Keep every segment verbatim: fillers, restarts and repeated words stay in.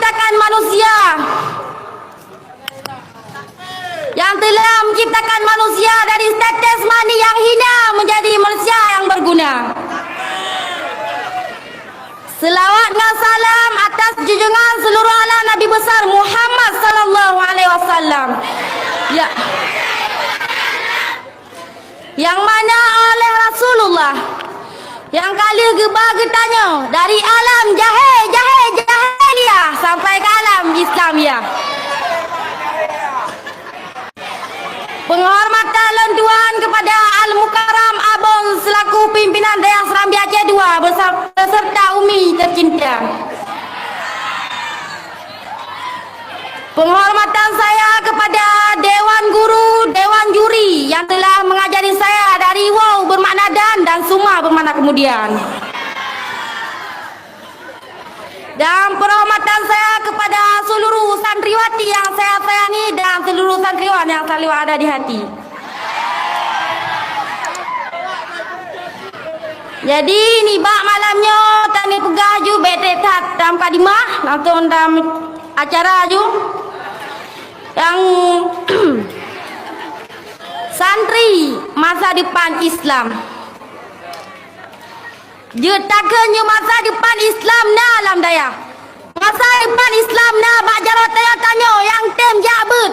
menciptakan manusia, yang telah menciptakan manusia dari tetes mani yang hina menjadi manusia yang berguna. Selawat ngon salam atas junjungan seluruh alam Nabi besar Muhammad sallallahu alaihi wasallam. Ya. Nyang mana oleh Rasulullah nyang ka lheueh geuba geutanyoe dari alam jahé-jahé jahiliyah sampai ke alam Islamiyah. Penghormatan lôn tuan kepada Al-Mukarram Abon selaku pimpinan Dayah Serambi Aceh dua bersama, beserta Umi tercinta. Penghormatan saya kepada Dewan Guru, Dewan Juri yang telah mengajari saya dari wau bermakna dan dan suma bermakna kemudian. Dan penghormatan saya kepada seluruh santriwati yang saya sayangi dan seluruh santriwan yang selalu ada di hati. Jadi, nibak malam nyoe, tanyoe peugah ju bék that dalam mukadimah, langsung dalam acara ju. Nyang santri masa depan Islam. Jeuet takheun nyoe masa depan Islam na lam dayah. Masa depan Islam na bak jaroe tanyoe-tanyoe nyang tem jak beuet.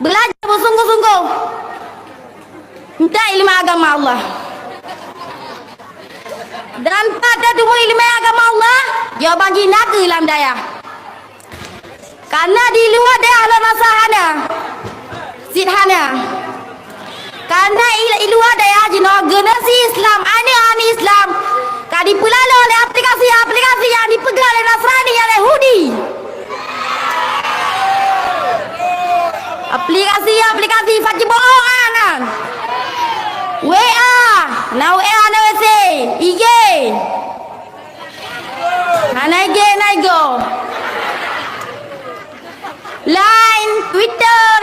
Beulajar beusunggoh-sunggoh. Minta ileumèe agama Allah. Dan pat tatuboh ileumèe agama Allah, jawaban jih na keuh lam dayah. Karena di luwa dayah lôn rasa hana, cit hana. Karena i, i luwa dayah jinoe generasi Islam, aneuk-aneuk Islam, ka dipeulalo lé aplikasi-aplikasi nyang dipeugah lé Nasrani, nyang Yahudi. Aplikasi-aplikasi saci bohong nyan. W A, na W A, na W C, I G. Hana igek na igoe. Line, Twitter,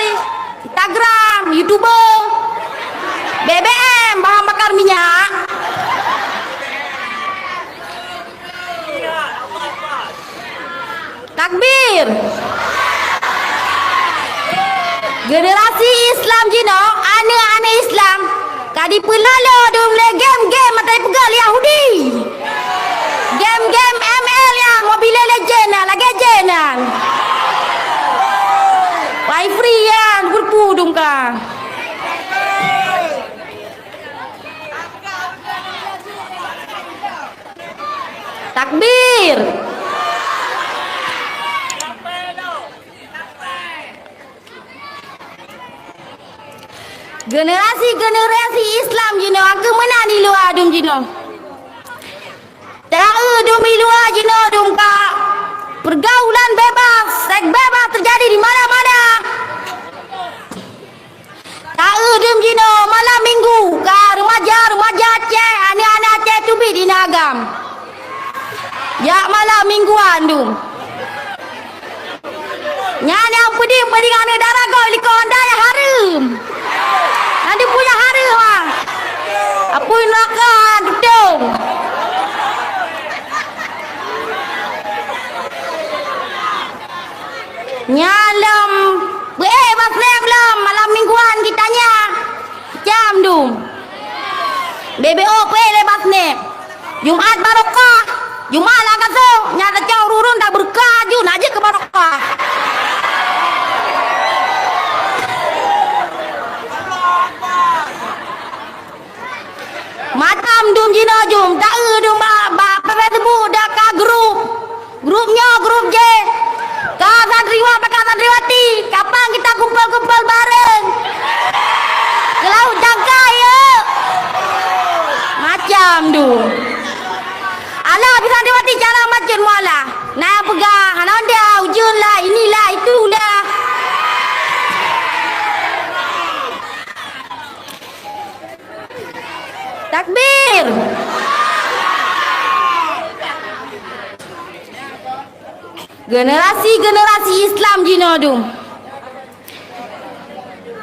Instagram, YouTube, B B M, bahan bakar minyak. Takbir! Generasi Islam jinoe, aneuk-aneuk Islam, ka dipeulalo dum lé game-game mata ipeugah lé Yahudi. Game-game M L nyan, Mobile Legend nyan, lagèe jén nyan. Pai free nyan, beureupu dum ka. Takbir! Generasi-generasi Islam jinoe, keu meunan di luwa dum jinoe. Taeu dum di luwa jinoe dum ka pergaulan bebas, seks bebas terjadi di mana-mana. Taeu dum jinoe malam minggu ka remaja-remaja Aceh, aneuk-aneuk Aceh teubiet di agam. Jak malam mingguan dum. Nyan nyang peuding-peuding aneuk dara gob likot Honda nyang hareuem. Nyang dipunyah hareuem ah. Apui neuraka tutong. Nyan lom beuék bak snap lom malam mingguan geutanyoe. Cam dum. B B O peuék lé bak snap. Jumat barokah. Jumat lam gasoe. Nyan tacok ureueng-ureueng dak beureuka aju, na jeuet keu barokah. Macam dum jinoe jum, taeu dum bak, bak Facebook dak ka grup. Grup nyoe, grup jéh. Ka santriwan, ka santriwati, kapan kita kumpul-kumpul bareng? Keu laôt jangkai, yuk. Macam dum. Alah, bisa santriwati cara macet mualah. Na peugah, hana onda, ujeuen lah, inilah, itulah. Takbir! Generasi-generasi Islam jinoe dum.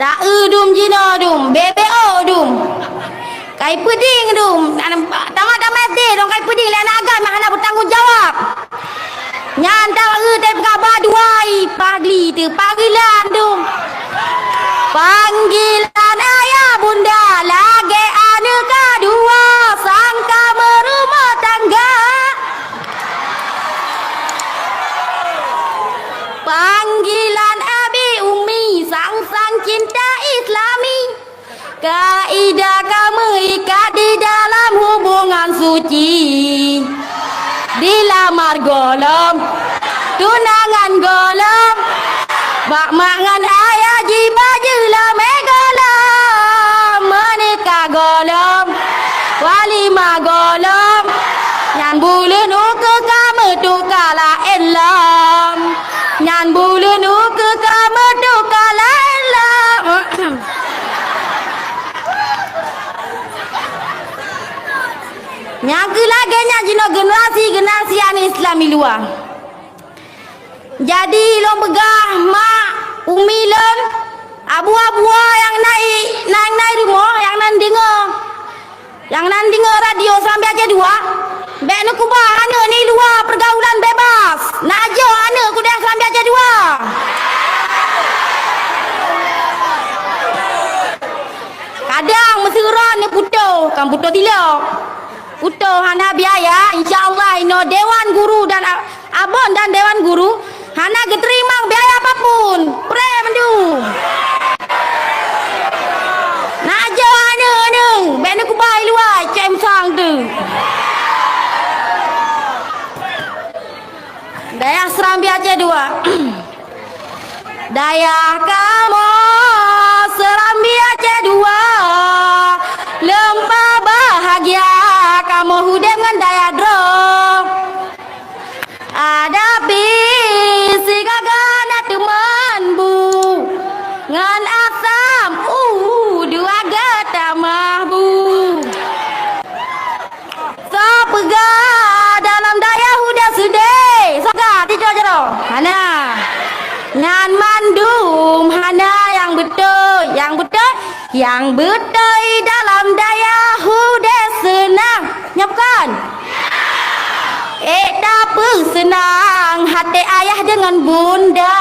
Taeu dum jinoe dum, B B O dum. Kai peuding dum, tamat-tamat S D dong kai peuding lé aneuk agam nyang hana bertanggung jawab. Nyan tawa geutem kaba duai pagli teuh panggilan dum. Panggilan ayah bunda lagèe aneuk kadua sangka meurumoh tangga. Panggilan abi umi sang-sang cinta islami. Kaidah ka meuikat di dalam hubungan suci. Dilamar gohlom, tunangan gohlom, bak mak ngon ayah jiba jeulamé gohlom, meunikah gohlom, walimah gohlom. Nyan buleuen ukeue ka meutuka laén lom. Nyan buleuen ukeue ka meutuka laén lom. Nyang keu lagèe nyan jinoe generasi-generasi aneuk Islam i luwa. Jadi lôn peugah mak, umi lôn, abu-abua nyang na i, nyang na i rumoh, nyang na deungoe, nyang na deungoe radio Serambi Aceh dua, bèk neukubah aneuk nibak luwa pergaulan bebas. Neujok aneuk keu Serambi Aceh dua. Kadang meusyeuruan neuputôh, kan putôh tilok. Putôh hana biaya, insya Allah inoe dewan guru dan a-, abon dan dewan guru hana geuteurimong biaya apapun. Pré mandum. Neujok aneuk-aneuk, bèk neukubah i luwa, cém sang tu. Dayah Serambi Aceh dua. Dayah kamoe Serambi Aceh dua, leumpa bahagia kamoe udép ngon dayah droe. Ada pih sigaga na teuman bu, ngon asam u dua geutamah bu. Soe peugah dalam dayah udép seudeh? Soe peugah tijoe jaroe? Hana. Nyan mandum hana nyang beutôi. Nyang beutôi, nyang beutôi dalam dayah udép seunang. Nyo bukon? Ék tapeuseunang até ayah deungon bunda.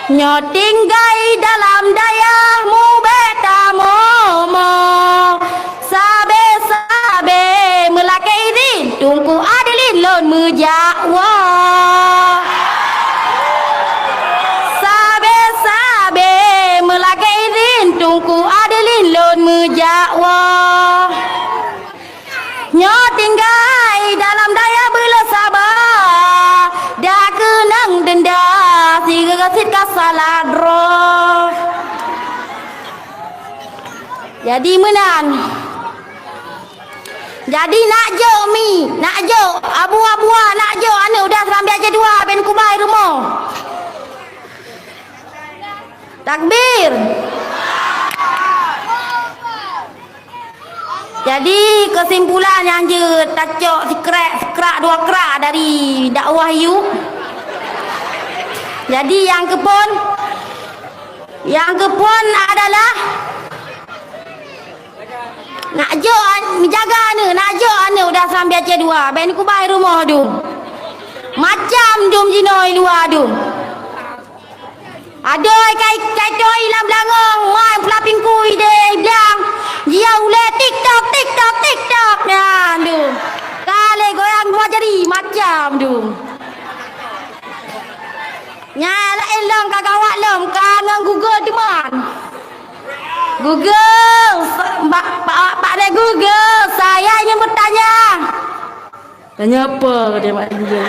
Nyoe tinggai dalam dayah mubèk tamomo. Sabé-sabé meulakèe idhin Teungku Adelin lôn meujak woe. Sabé-sabé meulakèe idhin Teungku Adelin lôn meujak woe. Nyoe tinggai dalam dayah beuleusaba, dak keunong deunda sigeugeusit ka salah droe. Jadi meunan. Jadi nak jok mi, nak jok abu-abua, nak jok aneuk udah Serambi Aceh dua ben kubah i rumoh. Takbir. Jadi keusimpulan nyang jeuet tacok sikrak, sikrak dua krak dari dakwah yub. Jadi nyang keuphon, nyang keuphon adalah nak jok an-, jaga aneuk, nak jok aneuk udah Serambi Aceh dua, ben kubah i rumoh dum. Macam dum jinoe i luwa dum. Adoe kai, kai toi lam beulangong, mai peulaping kui deh blang. Jia ulèe TikTok, TikTok, TikTok. Nyan dum. Ka lé goyang dua jari macam dum. Nyan laén lom ka gawat lom, ka ngon Google teuma. Google, pak, pak, pak deh Google, saya ingin bertanya. Tanya apa, kata Mak Guru?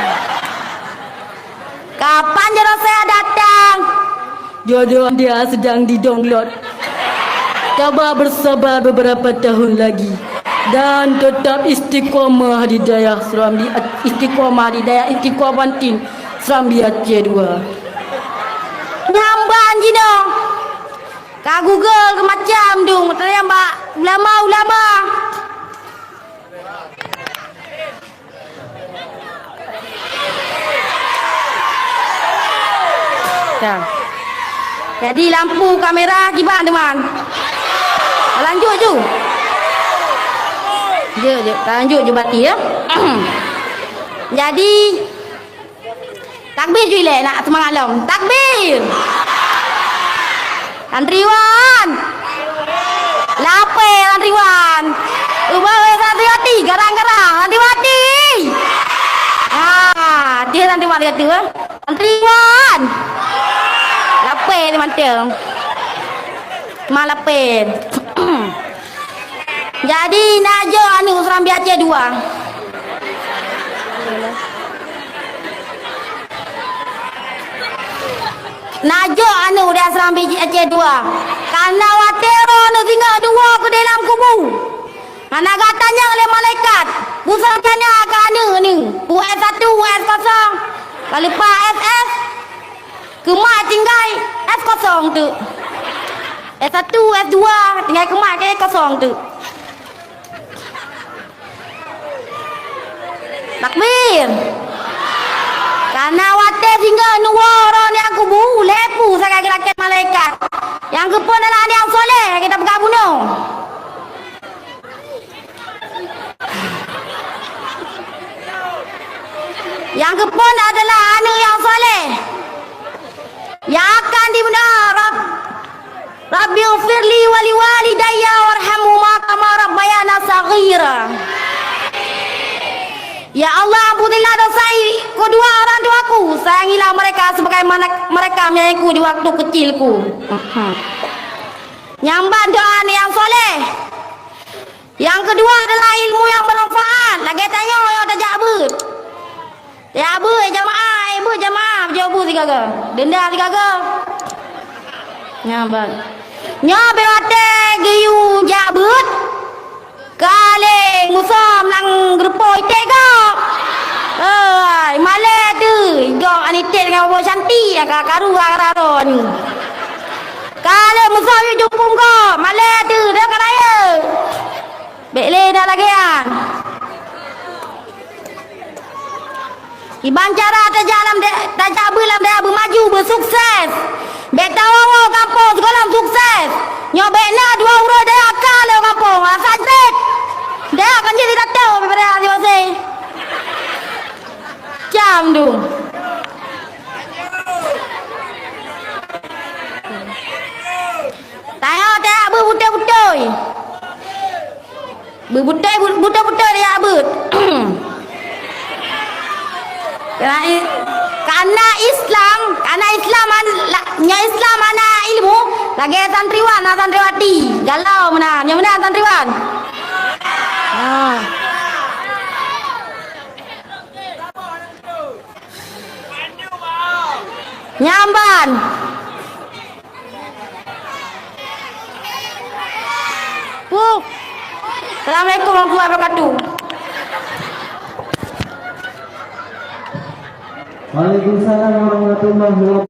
Kapan jodoh saya datang? Jodoh dia sedang di-download. Tabah bersabar beberapa tahun lagi dan tetap istiqomah di dayah Serambi, istiqomah di dayah istiqomah Banting, Serambi Aceh dua. Nyamban jinoe. Ka Google ke macam dum, tanya bak ulama-ulama. Ka. Jadi lampu kamera kiban teuma. Lanjut ju. Jeuet, jeuet. Lanjut ju bati ya. Jadi Takbir ju ilèe, nak seumangat lom. Takbir! Santriwan! Lapée santriwan! Ubah weh santriwati, garang-garang santriwati! Ha, dia santriwan dia tu, eh. Santriwan! Lapée ni mantong. Ma lapée. Jadi, na jok aneuk Serambi Aceh dua. Na jok aneuk udeb Serambi Aceh dua. Kareuna watée roh aneuk singoh dua keu dalam kubu. Hana geutanyong lé malaikat, peue soe tanya keu aneuk nyoe, peue S satu, peue S kosong, ka lupa S S, keumat tinggai S kosong teuk. S satu, S dua, tinggai keumat keu S kosong teuk. Takbir! Kareuna watée singoh neuwoe roh nyan kubu, lhée peue sagai geulakée malaikat. Nyang geuphon adalah aneuk nyang soleh, ka tapeugah bunoe. Nyang geuphon adalah aneuk nyang soleh. Nyang akan dibeuna, Rab-, Rabbighfirli wa liwalidayya warhamhuma kama rabbayana shaghira. Ya Allah, ampunilah dosa i-, kedua orang tuaku, sayangilah mereka sebagaimana mereka menyayangiku di waktu kecilku. Nyang ban doa aneuk nyang soleh. Nyang keudua adalah ilmu nyang bermanfaat. Lagée tanyoe nyang tajak beuet. Jak beuet jamaah, eh, beuet jamaah, jok beuet sigaga. Denda sigaga. Nyan ban. Nyoe beu watée geuyue jak beuet. Ka lé musoh lam geureupoh iték gob. Hei, malée teuh. Gob aneuk iték ngon boh cantik nyang ka karu ka raro nyoe. Ka lé musoh yue jupung gob, malée teuh, deuh ka rayeuk. Bék lé na lagée nyan. Kiban cara tajak lam da-, tajak beuet lam dayah beumaju, beusukses. Bék tawoe-woe gampông sigohlom sukses. Nyoe bék na dua uroe dayah ka lé gampông, rasa jeuet. Dayah kan jeuet tato daripada hati maséh. Cam dum. Tanyoe tajak beuet beutôi-beutôi. Beubeutôi, bu-, beutôi-beutôi tajak beuet. Karena i-, karena Islam, karena Islam an-, la-, nyoe Islam hana ilmu, lagée santriwan, hana santriwati. Galau meunan, nyoe meunan santriwan. Ha. Nyan ban. Puh. Assalamualaikum warahmatullahi wabarakatuh. Waalaikumsalam warahmatullahi wabarakatuh.